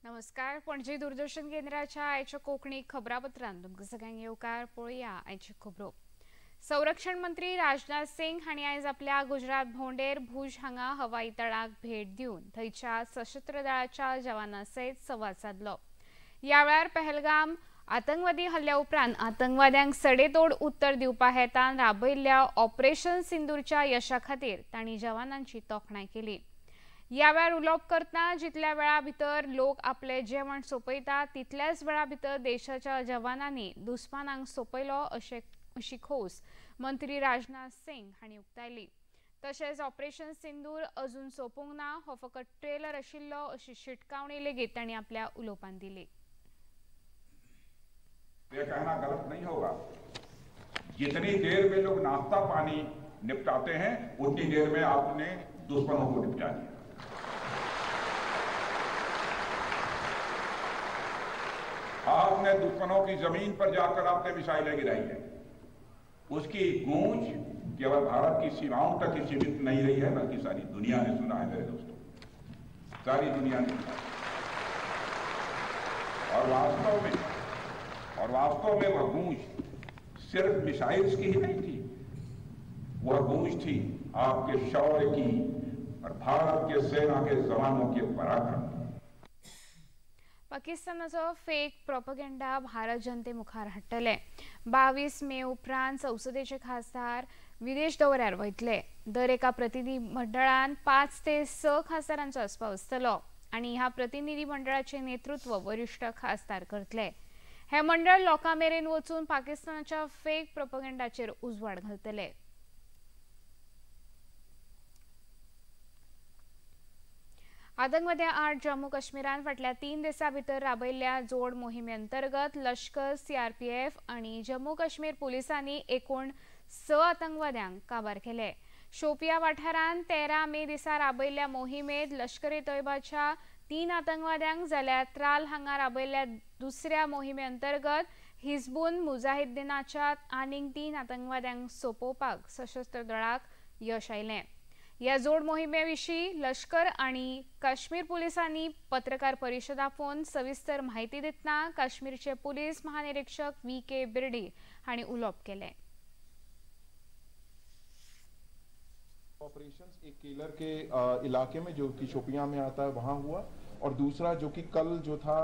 नमस्कार, पणजी दूरदर्शन केंद्राच्या आयच्या कोंकणी खबरापत्रांत तुमकां सगळ्यांक येवकार. पळोवया आयच्यो खबरो. संरक्षण मंत्री राजनाथ सिंग हांणी आयज आपल्या गुजरात भोंवडेर भूज हांगा हवाई तळाक भेट दिवन थंयच्या सशस्त्र दळाच्या जवानां सयत संवाद सादलो. ह्या वेळार पहलगाम आतंकवादी हल्ल्या उपरांत आतंकवाद्यांक सडेतोड उत्तर दिवपा हेतान राबयल्ल्या ऑपरेशन सिंदूरच्या यशा खातीर तांणी जवानांची तोखणाय केली. ह्या वेळार उलोवप करतना जितल्या वेळा भितर लोक आपले जेवण सोंपयतात तितल्याच वेळा भितर देशाच्या जवानांनी दुस्मानांक सोंपयलो अशी खोस मंत्री राजनाथ सिंग हांणी उक्तायली. तशेंच ऑपरेशन सिंदूर अजून सोंपूंक ना, हो फकत ट्रेलर आशिल्लो अशी शिटकावणी लेगीत तांणी आपल्या उलोवपांत दिली. ये कहना गलत नहीं होगा, जितनी देर में लोग नाश्ता पानी निपटाते हैं उतनी देर में आपने दुश्मनों को निपटा दिया. आपने दुश्मनों की जमीन पर जाकर आपने मिसाइलें गिराई है, उसकी गूंज केवल भारत की सीमाओं तक ही सीमित नहीं रही है, बल्कि सारी दुनिया ने सुना है मेरे दोस्तों, सारी दुनिया ने सुना है. और वास्तव में वह गूंज सिर्फ मिसाइल्स की ही नहीं थी, वह गूंज थी आपके शौर्य की और भारत के सेना के जवानों के पराक्रम की. पाकिस्तानाचो फेक प्रोपगेंडा भारत जनते मुखार हाडटले. 22 मे उपरांत संसदेचे खासदार विदेश दौऱ्यार वयतले. दर एका प्रतिनिधी मंडळान 5 ते 6 खासदारांचो आस्पाव आसतलो आनी ह्या प्रतिनिधी मंडळाचे नेतृत्व वरिश्ठ खासदार करतले. हे मंडळ लोकां मेरेन वचून पाकिस्तानाच्या फेक प्रोपगेंडाचेर उजवाड घालतले. आतंकवाद्या आड जम्मू काश्मीरान फाटल्या 3 दिसां भितर राबयल्ल्या जोड मोहिमे अंतर्गत लश्कर, सीआरपीएफ आनी जम्मू काश्मीर पुलिसांनी एकूण 6 आतंकवाद्यांक काबार केले. शोपिया वाठारांत 13 मे दिसा राबयल्ल्या मोहिमेंत लश्कर ए तोयबाच्या 3 आतंकवाद्यांक जाल्यार त्राल हांगा राबयल्ल्या दुसऱ्या मोहिमे अंतर्गत हिजबुल मुजाहिद्दीनाच्या आनीक 3 आतंकवाद्यांक सोंपोवपाक सशस्त्र दळाक यश आयलें. ह्या जोड मोहिमे विशीं लश्कर आनी काश्मीर पुलिसांनी पत्रकार परिशद आपोवन सविस्तर माहिती दितना काश्मीरचे पुलीस महानिरीक्षक V.K. Birdi हांणी उलोवप केलें. ऑपरेशंस एक केलर के इलाके में जो कि शोपियां में आता है वहाँ हुआ और दूसरा जो कि कल जो था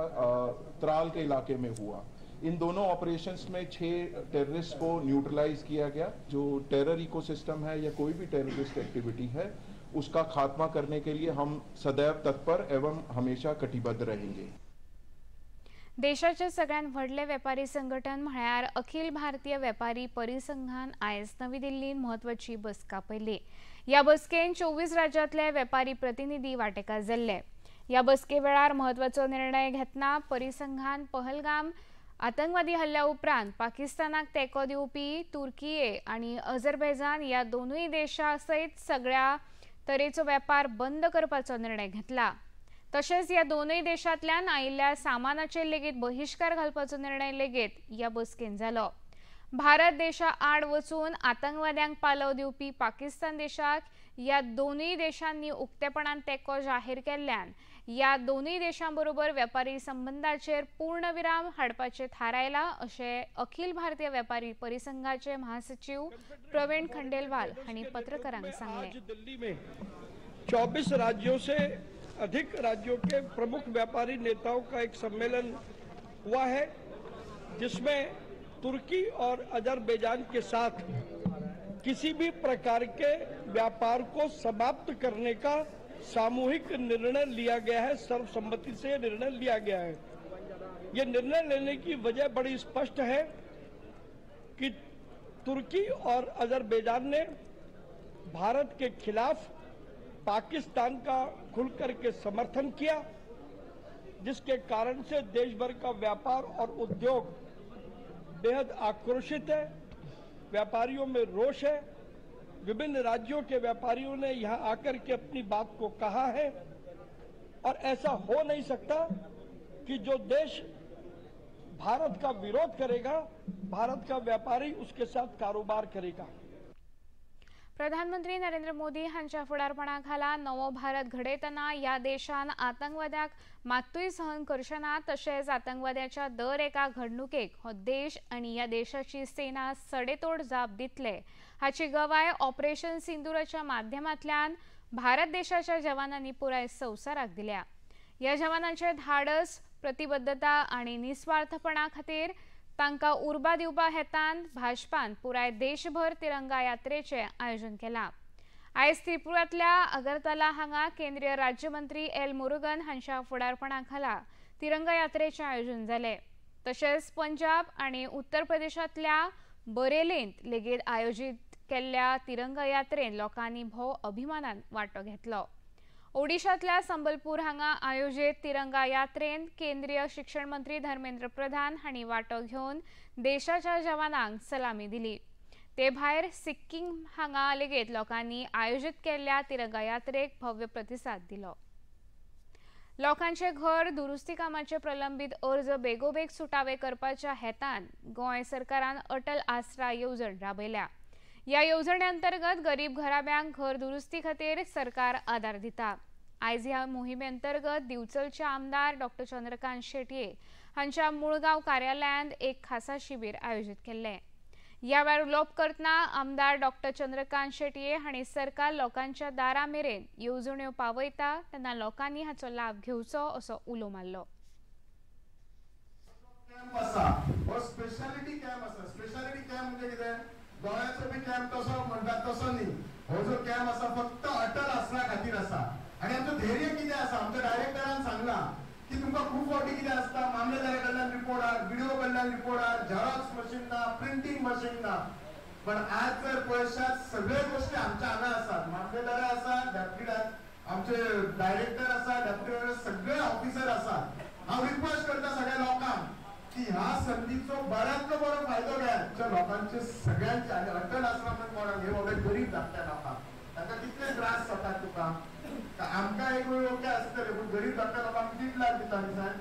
त्राल के इलाके में हुआ. इन दोनों ऑपरेशंस में 6 टेररिस्ट को न्यूट्रलाइज किया गया. जो टेरर इकोसिस्टम है या कोई भी टेररिस्ट एक्टिविटी है उसका खात्मा करने के लिए हम सदैव तत्पर एवं हमेशा कटिबद्ध रहेंगे. देशाचे सगळ्यात व्हडले वेपारी संघटन म्हळ्यार अखिल भारतीय वेपारी परिसंघान आयज नवी दिल्लीन म्हत्वाची बसका पयली. ह्या बसकेन 24 राज्यांतले वेपारी प्रतिनिधी वांटेकार जाल्ले. ह्या बसके वेळार म्हत्वाचो निर्णय घेतना परिसंघान पहलगाम आतंकवादी हल्ल्या उपरांत पाकिस्तानाक तेंको दिवपी तुर्कीये आनी अझरबैजान ह्या दोनूय देशां सयत सगळ्या तरेचो वेपार बंद करपाचो निर्णय घेतला. तशेंच ह्या दोनूय देशांतल्यान आयिल्ल्या सामानाचेर लेगीत बहिश्कार घालपाचो निर्णय लेगीत ह्या बसकेन जालो. भारत देशा आड वचून आतंकवाद्यांक पालव दिवपी पाकिस्तान देशाक ह्या दोनूय देशांनी उक्तेपणान तेंको जाहीर केल्ल्यान ह्या दोनूय देशां बरोबर वेपारी संबंदाचेर पूर्णविराम हाडपाचें थारायलां अशें अखिल भारतीय वेपारी परिसंघाचे महासचिव प्रवीण खंडेलवाल हांणी पत्रकारांक सांगलें. दिल्ली में 24 राज्यों से अधिक राज्यों के प्रमुख व्यापारी नेताओं का एक सम्मेलन हुआ है, जिसमें तुर्की और अजरबैजान के साथ किसी भी प्रकार के व्यापार को समाप्त करने का सामूहिक निर्णय लिया गया है. सर्वसम्मति से निर्णय लिया गया है. ये निर्णय लेने की वजह बड़ी स्पष्ट है कि तुर्की और अजरबैजान ने भारत के खिलाफ पाकिस्तान का खुलकर के समर्थन किया, जिसके कारण से देश भर का व्यापार और उद्योग बेहद आक्रोशित है. व्यापारियों में रोष है. विभिन्न राज्यों के व्यापारियों ने यहाँ आकर के अपनी बात को कहा है और ऐसा हो नहीं सकता कि जो देश भारत का विरोध करेगा, भारत का व्यापारी उसके साथ कारोबार करेगा. प्रधानमंत्री नरेंद्र मोदी हांच्या फुडारपणा खाला नवो भारत घडयतना ह्या देशान आतंकवाद्याक मात्तूय सहन करचे ना, तशेंच आतंकवाद्याच्या दर एका घडणुकेक हो देश आनी ह्या देशाची सेना सडेतोड जाप दितले हाची गवाय ऑपरेशन सिंदूराच्या माध्यमांतल्यान भारत देशाच्या जवानांनी पुराय संवसाराक दिल्या। ह्या जवानांचे धाडस, प्रतिबद्धता आनी निस्वार्थपणा खातीर तांकां उर्बा दिवपा हेतान भाजपान पुराय देशभर तिरंगा यात्रेचे आयोजन केलां। आयज त्रिपुरांतल्या अगरतला हांगा केंद्रीय राज्यमंत्री एल मुरुगन हांच्या फुडारपणा खाला तिरंगा यात्रेचे आयोजन जालें। तशेंच पंजाब आनी उत्तर प्रदेशांतल्या बरेलींत लेगीत आयोजीत केल्ल्या तिरंगा यात्रेन लोकांनी भोव अभिमानान वांटो घेतलो। ओडिशांतल्या संबलपूर हांगा आयोजीत तिरंगा यात्रेन केंद्रीय शिक्षण मंत्री धर्मेंद्र प्रधान हांणी वांटो घेवन देशाच्या जवानांक सलामी दिली। ते भायर सिक्कीम हांगा लेगीत लोकांनी आयोजीत केल्ल्या तिरंगा यात्रेक भव्य प्रतिसाद दिलो। लोकांचे घर दुरुस्ती कामाचे प्रलंबीत अर्ज बेगोबेग सुटावे करपाच्या हेतान गोंय सरकारान अटल आसरा येवजण राबयल्या। ह्या येवजणे अंतर्गत गरीब घराब्यांक घर दुरुस्ती खातीर सरकार आदार दिता। आयज ह्या मोहिमे अंतर्गत दिवचलचे आमदार डॉक्टर चंद्रकांत शेटये हांच्या मुळगांव कार्यालयांत एक खासा शिबीर आयोजीत केल्लें। ह्या वेळार उलोवप करतना आमदार डॉक्टर चंद्रकांत शेटये हांणी सरकार लोकांच्या दारा मेरेन येवजण्यो पावयता तेन्ना लोकांनी हाचो लाभ घेवचो असो उलो मारलो। गोंयाचो बी कॅम्प तसो म्हणटात तसो न्ही, हो जो कॅम्प आसा फक्त अटल आसरा खातीर आसा। आनी आमचो धैर्य कितें आसा, आमच्या डायरेक्टरान सांगलां की तुमकां खूब फावटी कितें आसता, मामलेदारा कडल्यान रिपोर्ट हाड, बीडीओ कडल्यान रिपोर्ट हाड, झेरॉक्स मशीन ना, प्रिंटींग मशीन ना। पण आज जर पळयशात सगळे गोष्टी आमच्या हांगा आसात। मामलेदार आसा, डेप्युटी आमचे डायरेक्टर आसा, डेप्युटी सगळे ऑफिसर आसात। हांव रिक्वेस्ट करता सगळ्या लोकांक की ह्या संदीचो बऱ्यांतलो बरो फायदो घेयात। लोकांचे सगळ्यांचे आनी अटल आसरा म्हण कोणाक हे बाबा गरीब धाकट्या लोकांक तांकां कितले त्रास जातात तुका, आमकां एक वेळ ओके आसतले पूण गरीब धाकट्या लोकांक 1.5 लाख दिता न्ही सायब,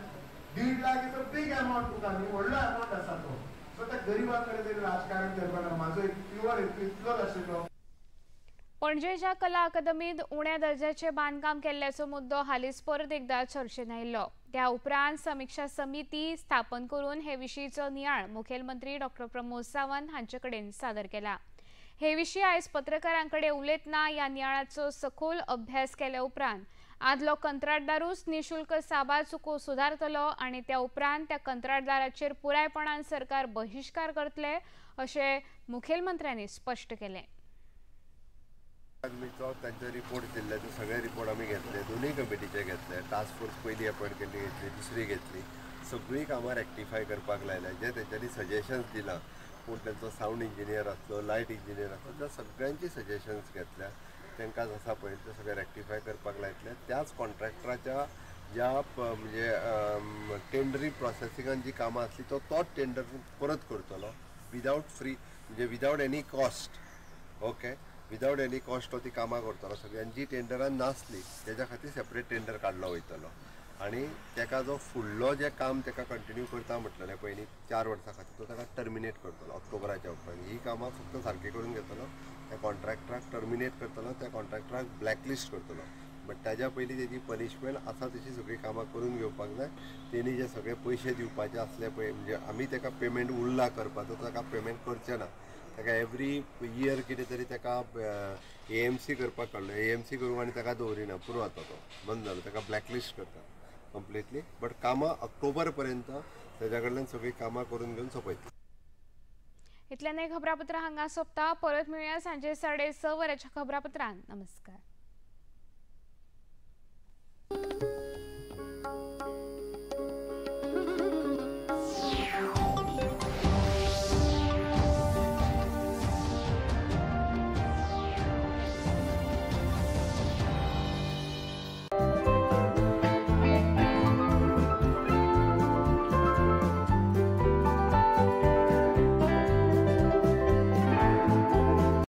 1.5 lakh is a big amount तुका न्ही, व्हडलो अमावंट आसा तो। सो त्या गरिबां कडेन तरी राजकारण करपाक ना। म्हाजो एक प्युअर इतलोच आशिल्लो। पणजेच्या कला अकादमीत उण्या दर्जाचे बांदकाम केल्ल्याचो मुद्दो हालींच परत एकदा चर्चेन आयिल्लो। त्या उपरांत समिक्षा समिती स्थापन करून हे विशींचो नियाळ मुखेलमंत्री डॉक्टर प्रमोद सावंत हांचे कडेन सादर केला। हे विशीं आयज पत्रकारां कडेन उलयतना ह्या नियाळाचो सखोल अभ्यास केल्या उपरांत आदलो कंत्राटदारूच निशुल्क साबार चुको सुदारतलो आनी त्या उपरांत त्या कंत्राटदाराचेर पुरायपणान सरकार बहिश्कार करतले अशें मुखेलमंत्र्यांनी स्पश्ट केलें। तांचे रिपोर्ट दिल्ले ते सगळे रिपोर्ट आमी घेतले, दोनूय कमिटीचे घेतले। टास्क फोर्स पयली अपॉयंट केल्ली घेतली, दुसरी घेतली, सगळीं कामां रेक्टिफाय करपाक लायल्या। जे तेंच्यांनी सजेशन्स दिलां, कोण तेंचो सावंड इंजिनियर आसलो, लायट इंजिनियर आसलो, त्या सगळ्यांची सजेशन्स घेतल्या। तांकां आसा पळय ते सगळे रेक्टिफाय करपाक लायतले। त्याच कॉन्ट्रॅक्टराच्या ज्या म्हणजे टेंडरी प्रोसेसिंगान जी कामां आसली तो तोच टेंडर परत करतलो विदावट फ्री, म्हणजे without any cost. Okay, without any cost तो ती कामां करतलो सगळीं। आनी जी टेंडरान नासली तेज्या खातीर सेपरेट टेंडर काडलो वयतलो आनी तेका जो फुडलो जें काम तेका कंटिन्यू करता म्हटलेलें पयलीं 4 वर्सां खातीर तो ताका टर्मिनेट करतलो ऑक्टोबराच्या उपरांत। ही कामां फक्त सारकी करून घेतलो, त्या कॉन्ट्रॅक्टराक टर्मिनेट करतलो, त्या कॉन्ट्रॅक्टराक ब्लॅकलिस्ट करतलो। बट ताज्या पयलीं तेजी पनिशमेंट आसा तशी सगळीं कामां करून घेवपाक जाय। तेणी जे सगळे पयशे दिवपाचे आसले पळय, म्हणजे आमी तेका पेमेंट उरला करपाचो, ताका पेमेंट करचें ना। ताका एवरी इयर कितें तरी ताका AMC करपाक काडलो, AMC करूंक आनी ताका दवरिना, पुरो आतां तो बंद जालो, ताका ब्लॅकलिस्ट करता कंप्लिटली। बट कामां ऑक्टोबर पर्यंत ताज्या कडल्यान सगळीं कामां करून घेवन सोंपयतली। इतल्यान खबरापत्र हांगा सोंपता। परत मेळुया सांजे 6:30 वरांच्या खबरापत्रान। नमस्कार।